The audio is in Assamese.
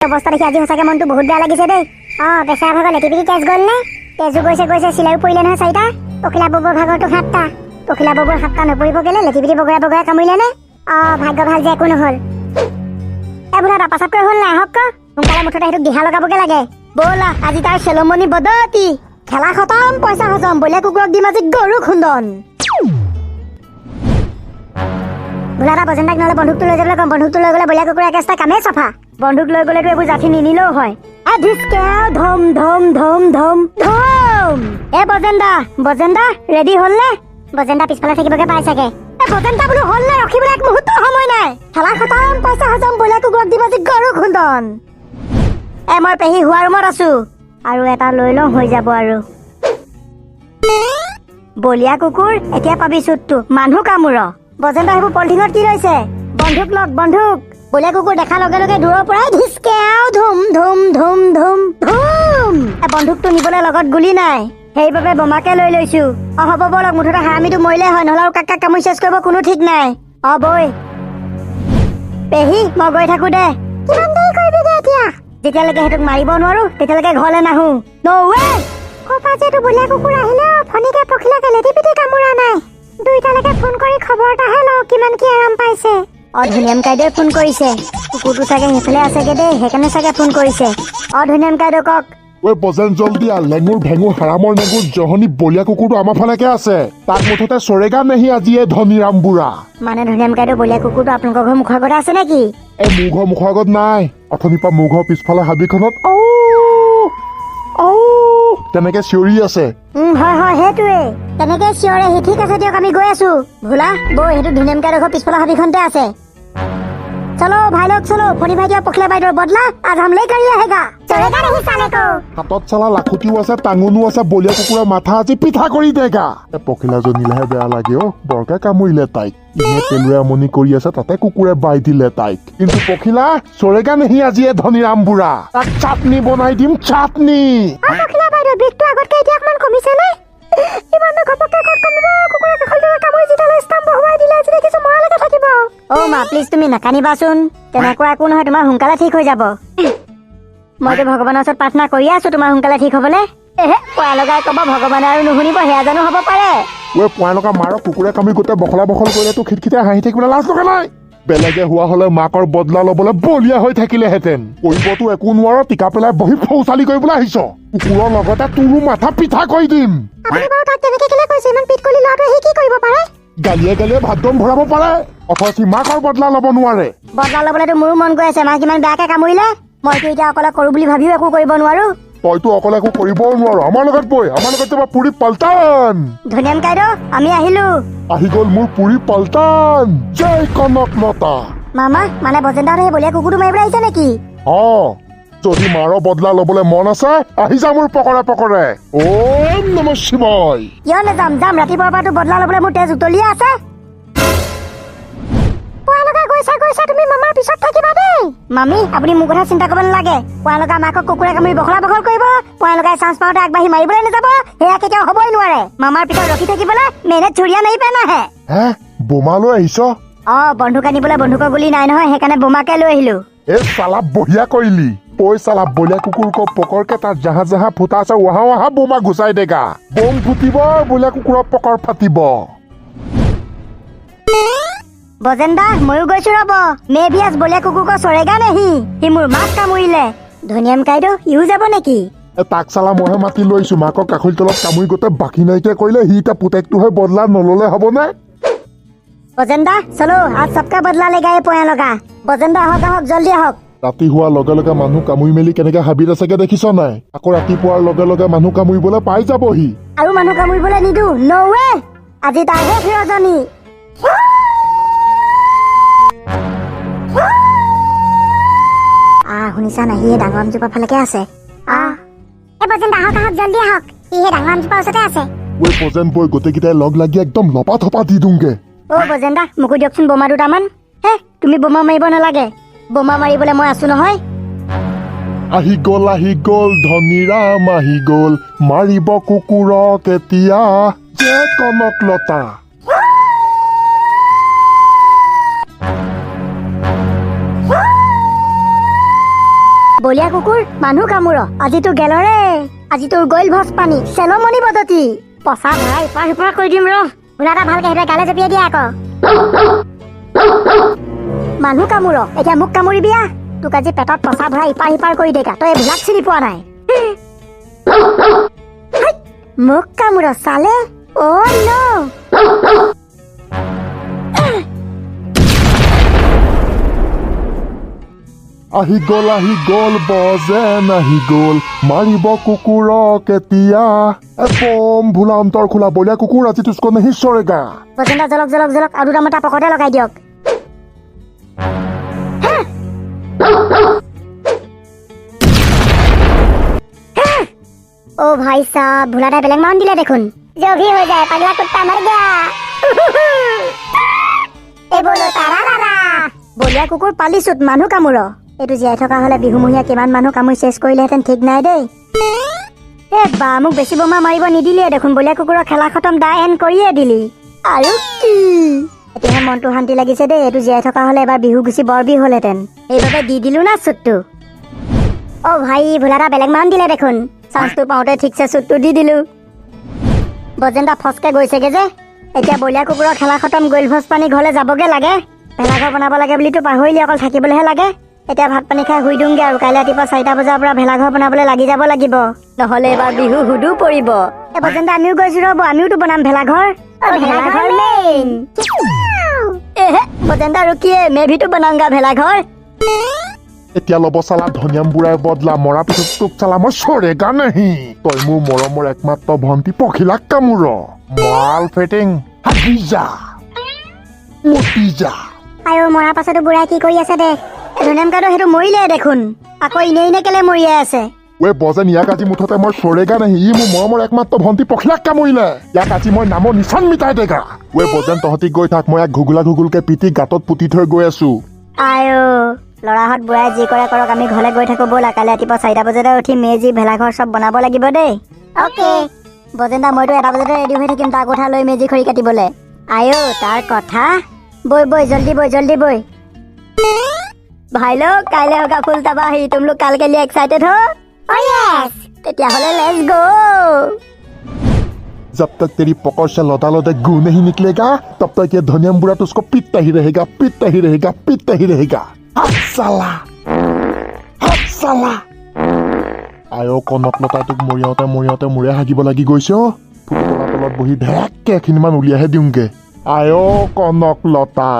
অৱস্থা দেখি আজি সঁচাকে মনটো বহুত বেয়া লাগিছে দেই। অ বেচেৰা ভাগৰ লেটি পিটি তেজ গ'ল নে? তেজো গৈছে গৈছে, চিলাইও পৰিলে নহয় চাৰিটা। পখিলা ববৰ ভাগৰটো সাতটা। পখিলা ববৰ সাতটা নপৰিব কেলে? লেটি পিটি বগৰা বগৰাই কামুৰিলে নে? অ ভাগ্য ভাল যে একো নহ'ল। এ বোলা পাছতকৈ হ'ল নাই, আহক সোনকালে, মুঠতে সেইটোক দিহা লগাবগে লাগে। ব'লা আজি তাৰ চেলমণি বদতি খেলা খতম, পইচা হজম। বলীয়া কুকুৰক দিম আজি গৰু খুন্দন। বোলা এটা বজেন্দাক নহ'লে বন্দুকটো লৈ যাবলৈ কম। বন্দুকটো লৈ গ'লে বলীয়া কুকুৰ একেটা কামেই চফা। বন্দুক লৈ গ'লেতো এইবোৰ জাঠি নিনিলেও হয়। ধম ধম ধম ধম ধম। এ বজেন্দা, বজেন্দা ৰেডি হ'ল নে? বজেন্দা পিছফালে থাকিবগে পাই চাগে। এ বজেন্দা বোলো হ'ল নে? ৰখিবলৈ এক মুহূৰ্ত সময় নাই। খেলা খতম, পইচা হজম। বলীয়া কুকুৰক দিব আজি গৰু খুন্দন। এ মই পেহী হোৱা ৰুমত আছো, আৰু এটা লৈ লওঁ, হৈ যাব আৰু। বলীয়া কুকুৰ এতিয়া পাবি চুটটো, মানুহ কামোৰ। বজেন্দা সেইবোৰ পলিথিঙত কি লৈছে? বন্ধুক লওক, বন্ধুক। বলীয়া কুকুৰ দেখাৰ লগে লগে দূৰৰ পৰাই ধিচকেও ধুম ধুম ধুম ধুম ধুম। বন্ধুকটো নিবলৈ লগত গুলি নাই, সেইবাবে বোমাকে লৈ লৈছো। অ হ'ব ব'লক, মুঠতে হাৰামিটো মৰিলে হয়, নহ'লে আৰু কাক কাক কামুৰি চেচ কৰিব কোনো ঠিক নাই। অ বৈ পেহী, মই গৈ থাকো দে। কিমান দেৰি কৰিবিগে এতিয়া? যেতিয়ালৈকে সেইটোক মাৰিব নোৱাৰো তেতিয়ালৈকে ঘৰলৈ নাহো। ন' ৱে। ক'পা যে এইটো বলীয়া কুকুৰ আহিলে ফণিকে পখিলাকে লেটি পিটি কামোৰা নাই। দুইটালৈকে ফোন কৰি খবৰ এটাহে লওঁ কিমান কি আৰাম পাইছে। অ ধুনীয়াম কাইদেৱে ফোন কৰিছে, কুকুৰটো চাগে সেইফালে আছেগে দেই, সেইকাৰণে চাগে ফোন কৰিছে। অ ধুনীয়াম কাইদেউ কওক। ঐ বজেন জলদি আহ, লেঙুৰ ভেঙুৰ হাৰামৰ নেগুৰ জহনী বলীয়া কুকুৰটো আমাৰ ফালেকে আছে। তাক মুঠতে চৰেগা নেহি আজি এই ধনীৰাম বুঢ়া। মানে ধুনীয়াম কাইদেউ বলীয়া কুকুৰটো আপোনালোকৰ ঘৰ মুখৰ আগতে আছে নেকি? এই মোৰ ঘৰ মুখৰ আগত নাই, অথনিৰ পৰা মোৰ ঘৰ পিছফালে হাবিখনত ঔ ঔ তেনেকে চিঞৰি আছে। হয় হয়, সেইটোৱে তেনেকে চিঞৰে সি। ঠিক আছে দিয়ক, আমি গৈ আছো। ভোলা বৈ, সেইটো ধুনীয়াম কাইদেউ ঘৰ পিছফালে হাবিখনতে আছে। চলো ভাই লোক চলো, ফণি ভাইটি আৰু পখিলা বাইদেউৰ বদলা আজ হাম লে কৰি আহেগা। চৰেগা নেহি চালে কো। হাতত চালা লাখুটিও আছে, টাঙোনো আছে, বলীয়া কুকুৰৰ মাথা আজি পিঠা কৰি দেগা। পখিলাজনীলেহে বেয়া লাগে অ, বৰকে কামুৰিলে তাইক। ইনে পেলুৱে আমনি কৰি আছে, তাতে কুকুৰে বাই দিলে তাইক। কিন্তু পখিলা চৰেগা নেহি আজি এই ধনীৰাম বুঢ়া। তাক চাটনি বনাই দিম, চাটনি। পখিলা বাইদেউ বিষটো আগতকে এতিয়া অকমান কমিছে নে? ইমান ঘপককে ক'ত কমিব? কুকুৰে কাষলৈ কামুৰি যেতিয়ালৈ ষ্টাম্প বহুৱাই দিলে আজি দেখিছো মৰালৈকে থাকিব। অ মা প্লিজ তুমি নাকানিবাচোন, তেনেকুৱা একো নহয়, তোমাৰ সোনকালে ঠিক হৈ যাব। মইতো ভগৱানৰ ওচৰত প্ৰাৰ্থনা কৰি আছো তোমাৰ সোনকালে ঠিক হ'বলৈ। এহে পয়া লগাই ক'ব ভগৱানে আৰু নুশুনিব, সেয়া জানো হ'ব পাৰে? ঐ পয়া লগা মাৰক কুকুৰে কামুৰি গোটেই বখলা বখল কৰিলে তো খিটখিটাই হাঁহি থাকিবলৈ লাজ লগা নাই? বেলেগে হোৱা হ'লে মাকৰ বদলা ল'বলৈ বলীয়া হৈ থাকিলেহেঁতেন। কৰিবতো একো নোৱাৰ, টিকা পেলাই বহি ফৌচালি কৰিবলৈ আহিছ। কুকুৰৰ লগতে তোৰো মাথা পিঠা কৰি দিম। আপুনি বাৰু তাক তেনেকে কেলে কৈছে? ইমান পিট কলি ল'ৰাটোৱে সি কি কৰিব পাৰে? গালিয়ে গালিয়ে ভাত দম ভৰাব পাৰে, অথচ সি মাকৰ বদলা ল'ব নোৱাৰে। বদলা ল'বলৈতো মোৰো মন গৈ আছে, মাক ইমান বেয়াকে কামুৰিলে। মইতো এতিয়া অকলে কৰো বুলি ভাবিও একো কৰিব নোৱাৰো। তইতো অকলে একো কৰিবও নোৱাৰ, আমাৰ লগত বৈ, আমাৰ লগত যাবা পুৰি পাল্টান। ধুনীয়াম কাইদেউ আমি আহিলো। আহি গ'ল মোৰ পুৰি পাল্টান। জয় কনক লতা। মামা মানে বজেন্দাৰ সেই বলীয়া কুকুৰটো মাৰিবলৈ আহিছে নেকি? অ যদি মাৰ বদলা ল'বলৈ মন আছে আহি যা মোৰ পকৰে পকৰে। ওম নমঃ শিৱায়। কিয় নাযাম, যাম। ৰাতিপুৱাৰ পৰাতো বদলা ল'বলৈ মোৰ তেজ উতলিয়ে আছে। গৈছা গৈছা, তুমি মামাৰ পিছত থাকিবা দেই। মামী আপুনি মোৰ কথা চিন্তা কৰিব নালাগে। পোৱালগা মাকক কুকুৰে কামুৰি বখলা বখল কৰিব, পোৱালগাই চান্স পাওঁতে আগবাঢ়ি মাৰিবলৈ নাযাব, সেয়া কেতিয়াও হ'বই নোৱাৰে। মামাৰ পিছত ৰখি থাকিবলৈ মেহনত চুৰিয়া মাৰি পেলাই নাহে। হে বোমা লৈ আহিছ? অ বন্ধুক আনিবলৈ বন্ধুকৰ গুলি নাই নহয়, সেইকাৰণে বোমাকে লৈ আহিলো। এ চালা বঢ়িয়া কৰিলি। ঐ চালা বলীয়া কুকুৰ ক পকৰকে তাৰ জাহা জাহা ফুটা আছে ৱাহা ৱাহা বোমা ঘুচাই দেগা। বোম ফুটিব, বলীয়া কুকুৰৰ পকৰ ফাটিব। বজেন্দা ময়ো গৈছো ৰ'ব। মে ভি আজ বলীয়া কুকুৰ ক চৰেগা নেহি, সি মোৰ মাক কামুৰিলে। ধুনীয়াম কাইদেউ ইও যাব নেকি? তাক চালা মইহে মাতি লৈছো, মাকক কাষৰ তলত কামুৰি গোটেই বাকী নাইকিয়া কৰিলে, সি এতিয়া পুতেকটোহে বদলা নল'লে হ'বনে? বজেন্দা চলো আজ চবকা বদলা লেগা এই পয়া লগা। বজেন্দা আহক আহক জলদি আহক। ৰাতি হোৱাৰ লগে লগে মানুহ কামুৰি মেলি কেনেকে হাবিত আছেগে দেখিছ নাই? আকৌ ৰাতিপুৱাৰ লগে লগে মানুহ কামুৰিবলৈ পাই যাবহি। আৰু মানুহ কামুৰিবলৈ নিদো, ন' ৱে। আজি তাৰ শেষ ৰজনী। শুনিছা নাই, সি ডাঙৰ আমজোপা ফালেকে আছে। এই বজেন আহক আহক জলদি আহক, সি সেই ডাঙৰ আমজোপাৰ ওচৰতে আছে। ঐ বজেন বৈ গোটেইকেইটাই লগ লাগি একদম লপা থপা দি দিওঁগে। অ বজেন দা মোকো দিয়কচোন বোমা দুটামান। হে তুমি বোমা মাৰিব নালাগে, বোমা মাৰিবলৈ মই আছো নহয়। আহি গ'ল আহি গ'ল ধনীৰাম আহি গ'ল, মাৰিব কুকুৰক এতিয়া যে কনক লতা। বলীয়া কুকুৰ মানুহ কামোৰ, আজি তোৰ গেলৰে, আজি তোৰ গৈল ভজ পানী চেলমণি বদতি পচা ভৰাই ইপাৰ সিপাৰ কৰি দিম ৰ। ভোলা এটা ভালকে সেইটোৱে গালে জঁপিয়াই দিয়া আকৌ। মানুহ কামোৰ, এতিয়া মোক কামুৰিবি আহ। তোক আজি পেটত পচা ভৰাই ইপাৰ সিপাৰ কৰি দেগা, তই ভোলাক চিনি পোৱা নাই। মোক কামোৰ চালে, অ' ন। আহি গ'ল আহি গ'ল বজেন আহি গ'ল, মাৰিব কুকুৰক এতিয়া। বম ভোলা অন্তৰ খোলা, বলীয়া কুকুৰ আজি তুচকো নাহি চৰেগা। বজেন দা জ্বলক জ্বলক জ্বলক, আৰু দুটা মতা পকতে লগাই দিয়ক। অ ভাই চাহ, ভোলা দাই বেলেগ মান দিলে দেখোন। जो भी हो जाए पगला कुत्ता मर गया। এই বলো তাৰা তাৰা। বলীয়া কুকুৰ পালিচোত মানুহ কামোৰ। এইটো জীয়াই থকা হ'লে বিহুমহীয়া কিমান মানুহ কামুৰি চেচ কৰিলেহেঁতেন ঠিক নাই দেই। এ বা, মোক বেছি বোমা মাৰিব নিদিলিয়ে দেখোন। বলীয়া কুকুৰৰ খেলা খতম দা এণ্ড কৰিয়ে দিলি। আৰু কি, এতিয়াহে মনটো শান্তি লাগিছে দেই। এইটো জীয়াই থকা হ'লে এবাৰ বিহু গুচি বৰ বিহু হ'লহেঁতেন, সেইবাবে দি দিলো না চুটটো। অ ভাই, ভোলা দা বেলেগ মান দিলে দেখোন। চান্সটো পাওঁতে ঠিকছে চুটটো দি দিলো। বজেন দা ফচকে গৈছেগে যে। এতিয়া বলীয়া কুকুৰৰ খেলা খতম, গৈল ভোজ পানী ঘৰলৈ যাবগে লাগে। ভেলাঘৰ বনাব লাগে বুলিতো পাহৰিলি, অকল থাকিবলৈহে লাগে। এতিয়া ভাত পানী খাই শুই দিওঁগে আৰু কাইলৈ ৰাতিপুৱা 4টা বজাৰ পৰা ভেলাঘৰ বনাবলৈ লাগি যাব লাগিব, নহ'লে এইবাৰ বিহু সুদো পৰিব। এই বজেন দা আমিও গৈছো ৰ'ব, আমিওতো বনাম ভেলাঘৰ। ভেলাঘৰ মেইন। এহে বজেন দা ৰখিয়ে, মে ভিতো বনাওঁগা ভেলাঘৰ। এতিয়া ল'ব চালা ধনিয়াম বুঢ়াই বদলা, মৰাৰ পিছত তোক চালা মই চৰেগা নাহি। তই মোৰ মৰমৰ একমাত্ৰ ভণ্টি পখিলাক কামোৰ। মাল ফেটিং হাগি যা মতি যা। আয়ো, মৰাৰ পাছতো বুঢ়াই কি কৰি আছে দে। ধনিয়াম কাটো সেইটো মৰিলে দেখোন, আকৌ ইনে ইনে কেলে মৰিয়াই আছে। ৱে বজেন, ইয়াক আজি মুঠতে মই চৰেগা নাহি। ই মোৰ মৰমৰ একমাত্ৰ ভণ্টি পখিলাক কামুৰিলে, ইয়াক আজি মই নামৰ নিচান মিটাই দেগা। ৱে বজেন, তহঁতি গৈ থাক, মই ইয়াক ঘুগুলা ঘুগুলকে পিটি গাঁতত পুতি থৈ গৈ আছো। আয়ো ল'ৰাহঁত, বুঢ়াই যি কৰে কৰক, আমি ঘৰলৈ গৈ থাকো ব'লা। কাইলৈ ৰাতিপুৱা 4টা বজাতে উঠি মেজি ভেলাঘৰ চব বনাব লাগিব দেই। অ'কে বজেন দা, মইতো 1টা বজাতে ৰেডি হৈ থাকিম তাৰ কথা লৈ মেজি খৰি কাটিবলৈ। আয়ো তাৰ কথা, বৈ বৈ জল্দি বৈ জল্দি বৈ। ভাই লোক, কাইলৈ হোগা ফুল তবাহি, তুম লোক কাল কে লিয়ে এক্সাইটেড हो? Oh yes! তেতিয়াহ'লে let's go. जब तक तेरी पकड़ से लदा लदा गू नहीं निकलेगा तब तक ये धनियम बुढ़ा तो उसको पीटता ही रहेगा, पीटता ही रहेगा, पीटता ही रहेगा। हाथ साला, हाथ साला। আয়ো কনকলতা, তোক মৰিয়াওঁতে মৰিয়াওঁতে মোৰে হাগিব লাগি গৈছে অ'। ফুটকলা তলত বহি ঢেককে এখিনিমান উলিয়াইহে দিওঁগে। আয়ো কনকলতা।